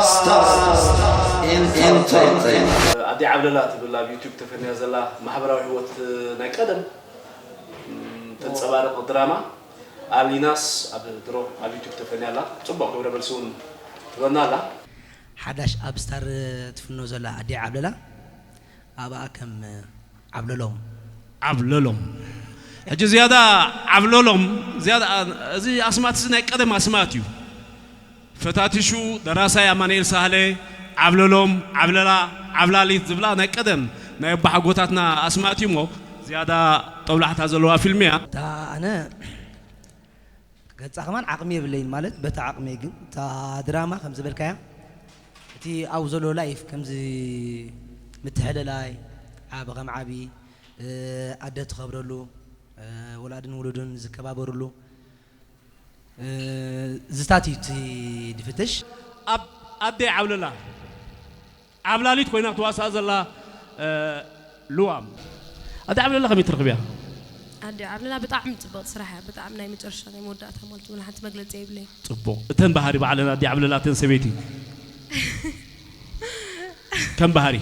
Stars Entertainment. ኣዲ ዓብለላ ትብል ኣብ ዩቱብ ተፈንያ ዘላ ማሕበራዊ ህይወት ናይ ቀደም ተንጸባርቕ ድራማ ኣሊናስ ኣብ ድሮ ኣብ ዩቱብ ተፈንያ ኣላ። ጽቡቕ ግብረ መልሲ እውን ትበና ኣላ። ሓዳሽ ኣብ ስታር ትፍኖ ዘላ ኣዲ ዓብለላ ኣብኣ ከም ዓብለሎም ዓብለሎም ሕጂ ዝያዳ ዓብለሎም ዝያዳ እዚ ኣስማት እዚ ናይ ቀደም ኣስማት እዩ። ፈታቲሹ ደራሳይ ኣማኑኤል ሳህለ ዓብለሎም ዓብለላ ዓብላሊት ዝብላ ናይ ቀደም ናይ ኣቦሓጎታትና ኣስማት እዩ እሞ ዝያዳ ጠብላሕታ ዘለዋ ፊልም እያ። እታ ኣነ ገጻ ከማን ዓቕሚ የብለይን ማለት በቲ ዓቕሚ ግን እታ ድራማ ከም ዝበልካያ እቲ ኣብ ዘሎ ላይፍ ከምዚ ምትሕልላይ ዓቢ ከም ዓቢ ኣደ ትኸብረሉ ወላድን ውሉድን ዝከባበርሉ ዝታት እዩ እቲ ድፍትሽ። ኣብ ኣደይ ዓብለላ ዓብላሊት ኮይና ትዋሳእ ዘላ ልዋም ኣደ ዓብለላ ከመይ ትረኽብያ? ኣደ ዓብለላ ብጣዕሚ ፅብቕቲ ስራሕ እያ። ብጣዕሚ ናይ መጨረሻ ናይ መወዳእታ ማለት እውን ሓንቲ መግለፂ የብለይ። ፅቡቕ እተን ባህሪ ባዕለን ኣደ ዓብለላ እተን ሰበይቲ ከም ባህሪ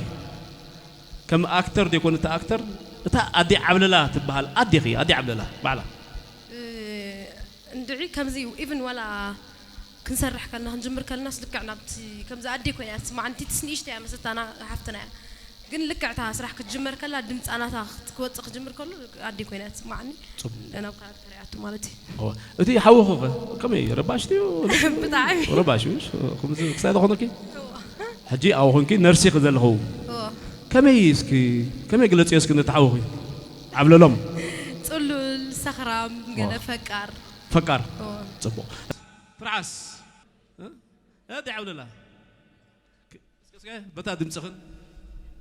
ከም ኣክተር ዘይኮነ እቲ ኣክተር እታ ኣደ ዓብለላ ትበሃል ኣዴኺ ኣደ ዓብለላ ባዕላ እንድዒ ከምዚ ኢቭን ዋላ ክንሰርሕ ከልና ክንጅምር ከለናስ ልክዕ ናብቲ ከምዚ ኣደይ ኮይና እያ ትስማዓኒ። እቲ ንእሽተይ እያ መሰታና ሓፍትና እያ ግን ልክዕ እታ ስራሕ ክትጅመር ከላ ድምፃ ናታ ክወፅእ ክጅምር ከሎ ኣደይ ኮይና እያ ትስማዓኒ። ናብ ካራክተር እያ ኣቱ ማለት እዩ። እቲ ሓውኺ ከ ከመይ ረባሽ ድዩ? ብጣዕሚ ረባሽ እዩ። ከምዚ ክሳይ ዝኾነኪ ሕጂ ኣብኡ ኮንኪ ነርሲ ክዘለኹ ከመይ እስኪ ከመይ ግለፅዮ እስኪ ነቲ ሓውኺ ዓብለሎም ፅሉል ሰኽራም ገለ ፈቃር ፈቃር ፅቡቕ ትርዓስ እ? እ፣ ደይ ዓብለላ እስከ እስከ በታ ድምፅኽን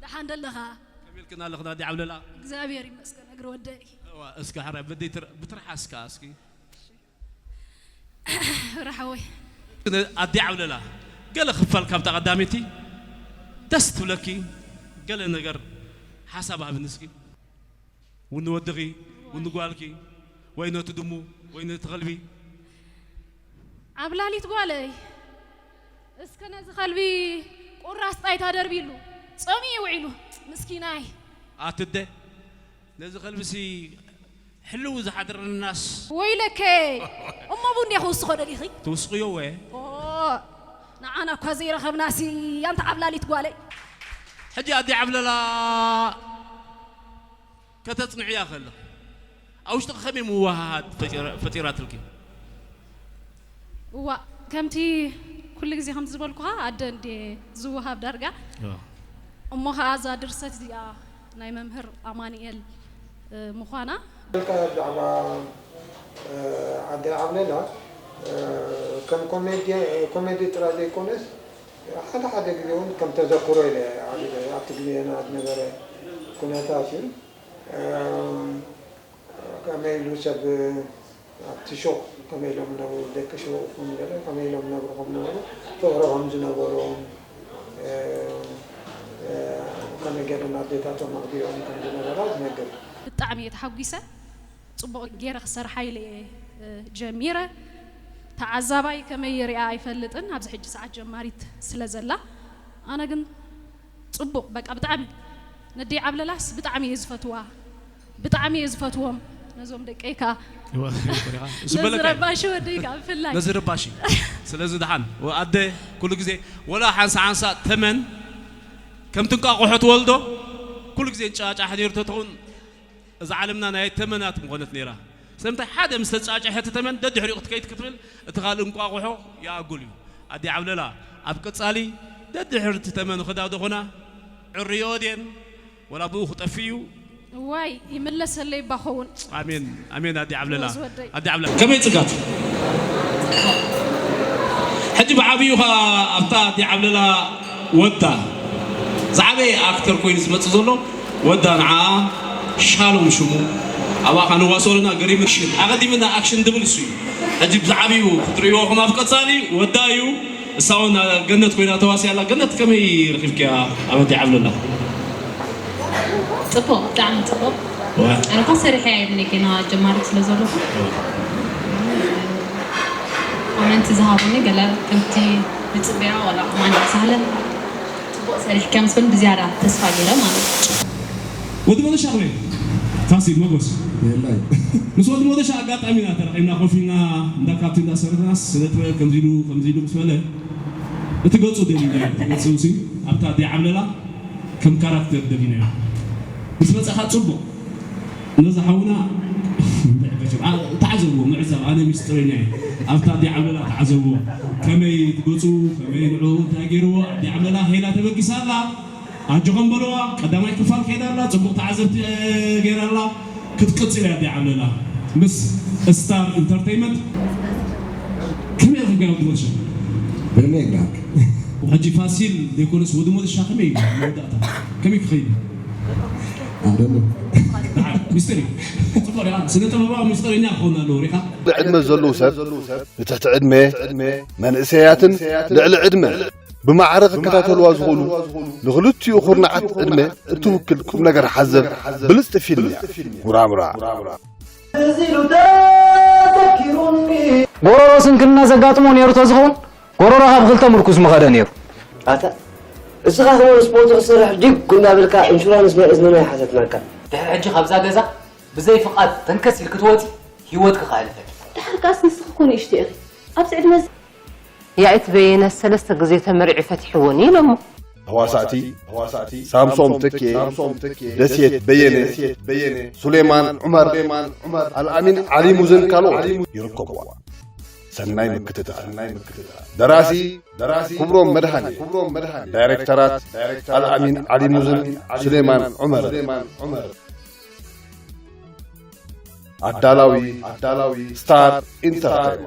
ደሓን ደለኻ? ከመይ ኢልክና ኣለኽና ደይ ዓብለላ እግዚኣብሔር ይመስገን እግሪ ወደይ። እዋ እስከ ሓራይ በደይ ትር- ብትርሓስ ከኣ እስኪ ራሓወይ ኣዲ ዓብለላ ገለ ክፋል ካብታ ቀዳመይቲ ደስ ትብለኪ ገለ ነገር ሓሳብ ሃብኒ እስኪ ውኒ ወድኺ ውኒ ጓልኪ ወይ ነቲ ድሙ ወይ ነቲ ከልቢ ዓብላሊት ጓለይ እስከ ነዚ ከልቢ ቁራስ ጣይታ ደርቢሉ ጸሚኡ ውዒሉ ምስኪናይ ኣትደ ነዚ ከልብሲ ሕልው ዝሓድረናስ ወይለከ እሞ ቡን ዲያ ክውስኾ ደሊኺ ትውስኽዮ ወ ንዓና እኳ ዘይረኸብናሲ ኣንታ ዓብላሊት ጓለይ ሕጂ ኣዲ ዓብለላ ከተጽንዕያ ከለኺ ኣብ ውሽጥኺ ከመይ ምውህሃድ ፈጢራትልኪ? እዋ ከምቲ ኩሉ ግዜ ከምቲ ዝበልኩኻ ኣደ እንዴ ዝወሃብ ዳርጋ እሞ ከዓ እዛ ድርሰት እዚኣ ናይ መምህር ኣማንኤል ምዃና ልካ ብዛዕባ ዓዲ ዓብለላ ከም ኮሜዲ ጥራይ ዘይኮነስ ሓደ ሓደ ግዜ እውን ከም ተዘክሮ ኢለ ኣብቲ ግዜና ዝነበረ ኩነታት እዩ። ከመይ ኢሉ ሰብ ኣብቲ ሹቕ ከመይ ኢሎም ዝነብሩ ደቂ ሹቕ ይኹን ገለ ከመይ ኢሎም ዝነብሩ ከም ዝነበሩ ፍቕሪ ከም ዝነበሮም ከመይ ገይረን ኣዴታቶም ኣኽቢሮም ከም ዝነበራ ዝነግር። ብጣዕሚ እየ ተሓጒሰ። ፅቡቕ ገይረ ክሰርሓ ኢለ እየ ጀሚረ። ተዓዛባይ ከመይ ይሪኣ ኣይፈልጥን ኣብዚ ሕጂ ሰዓት ጀማሪት ስለ ዘላ ኣነ ግን ፅቡቕ በቃ ብጣዕሚ ነደይ ዓብለላስ ብጣዕሚ እየ ዝፈትዋ ብጣዕሚ እየ ዝፈትዎም ነዞም ደቀይ ከዓ ነዚ ረባሺ ወደይ ከዓ ብፍላይ ነዚ ረባሺ ስለዚ ደሓን ኣደ ኩሉ ግዜ ወላ ሓንሳ ሓንሳ ተመን ከምቲ እንቋቑሖ ትወልዶ ኩሉ ግዜ እንጫጫሕ ነይሩ ተትኸውን እዛ ዓለምና ናይ ተመናት ምኾነት ነይራ ስለምንታይ ሓደ ምስ ተጫጨሐ እቲ ተመን ደድሕሪኡ ክትከይድ ክትብል እቲ ካልእ እንቋቑሖ ይኣጉል እዩ ኣዲ ዓብለላ ኣብ ቀጻሊ ደድሕርቲ ተመን ኽዳ ደኾና ዕርዮ ድየን ወላ ብኡ ክጠፍእ እዩ እዋይ ይምለሰለይ እባ ኸውን ኣሜን ኣሜን ኣዲ ዓብለላ ኣዲ ዓብለላ ከመይ ጽጋት ሕጂ ብዓብዩ ኸ ኣብታ ኣዲ ዓብለላ ወዳ ዝዓበየ ኣክተር ኮይኑ ዝመጽእ ዘሎ ወዳ ንዓ ሻሎም ሽሙ ኣብኣ ኸ ንዋስኦ ኣለና ገሪም ኣክሽን ኣቐዲምና ኣክሽን ድብል እሱ እዩ ሕጂ ብዝዓብዩ ክትርእይዎ ኸም ኣብ ቀጻሊ ወዳ እዩ እሳ እውን ገነት ኮይና ተዋስያ ኣላ ገነት ከመይ ረኺብክያ ኣበዲ ዓብለላ ፅቡቕ ብጣዕሚ ፅቡቕ ኣነ እኳ ሰሪሐ ኣይብለይ ገና ጀማሪት ስለ ዘለኹ ኮመንት ዝሃቡኒ ገለ ከምቲ ንጽበያ ዋላ ማን ሳህለን ጽቡቕ ሰሪሕካ ምስ በል ብዝያዳ ተስፋ ገይረ ማለት እዩ። ወዲ ሞደሻ ከመይ? ፋሲል መጎስ። የላይ ምስ ወዲ ሞደሻ ኣጋጣሚ ኢና ተራኺብና ኮፍ ኢልና እንዳ ካብቲ እንዳሰርሕናስ ስነ ጥበብ ከምዚ ኢሉ ከምዚ ኢሉ ምስ በለ እቲ ገጹ ደሊና እቲ ገጹ ሲ ኣብታ ኣደይ ዓብለላ ከም ካራክተር ደሊናዮ ምስ መጻኻ ጽቡቕ ነዚ ሓውና ተዓዘብዎ ምዕዛብ ኣነ ሚስጥረኛ እየ ኣብታ ኣደይ ዓብለላ ተዓዘብዎ ከመይ ትገጹ ከመይ ንዕኡ እንታይ ገይርዎ ኣደይ ዓብለላ ሄላ ተበጊሳ ኣላ ኣጆኹም በልዋ ቀዳማይ ክፋል ከይዳ ኣላ ጽቡቕ ተዓዘብቲ ገይራ ኣላ ክትቅጽል እያ ኣደይ ዓብለላ ምስ ስታር ኢንተርተይመንት ከመይ ኢኺ ጋር ወዲ ሞደሻ ብርሜ ጋክ ሕጂ ፋሲል ዘይኮነስ ወዲ ሞደሻ ከመይ እዩ መወዳእታ ከመይ ክኸይድ ኣደሎ ሚስተር እዩ ጽቡቕ ሪኻ ስነ ጥበባዊ ሚስተረኛ ክኸውን ኣለዎ ሪኻ ዕድመ ዘለዉ ሰብ ብትሕቲ ዕድመ መንእሰያትን ልዕሊ ዕድመ ብማዕረ ክከታተልዋ ዝኽእሉ ንኽልቲኡ ኩርናዓት ዕድመ እትውክል ቁም ነገር ሓዘል ብልጽቲ ፊልም እያ ሙራሙራ ጎሮሮ ስንክልና ዘጋጥሞ ነይሩ ተዝኸውን ጎሮሮ ካብ ክልተ ምርኩስ ምኸደ ነይሩ ኣታ እስኻ ከማን ስፖርት ክትሰርሕ ዲግ እናበልካ ኢንሹራንስ ናይ እዝኒ ናይ ሓተትናካ ድሕሪ ሕጂ ካብዛ ገዛ ብዘይ ፍቓድ ተንከስ ኢልኪ ትወፂ ህይወትኪ ክኣልፈኪ ድሓር ከኣስ ንስኺ እኮ ንእሽቶ ኢኺ ኣብዚ ዕድመ እዚ ያኢት በየነ ሰለስተ ግዜ ተመሪዑ ፈቲሕዎን ኢሎሞ። ተዋሳእቲ ሳምሶም ተኬ፣ ደሴት በየነ፣ ሱሌማን ዑመር፣ ኣልኣሚን ዓሊሙዝን ካልኦት ይርከብዋ። ሰናይ ምክትታል። ደራሲ ክብሮም መድሃኔ፣ ዳይሬክተራት ኣልኣሚን ዓሊሙዝን ሱሌማን ዑመር። ኣዳላዊ ስታር ኢንተርቴይንመንት።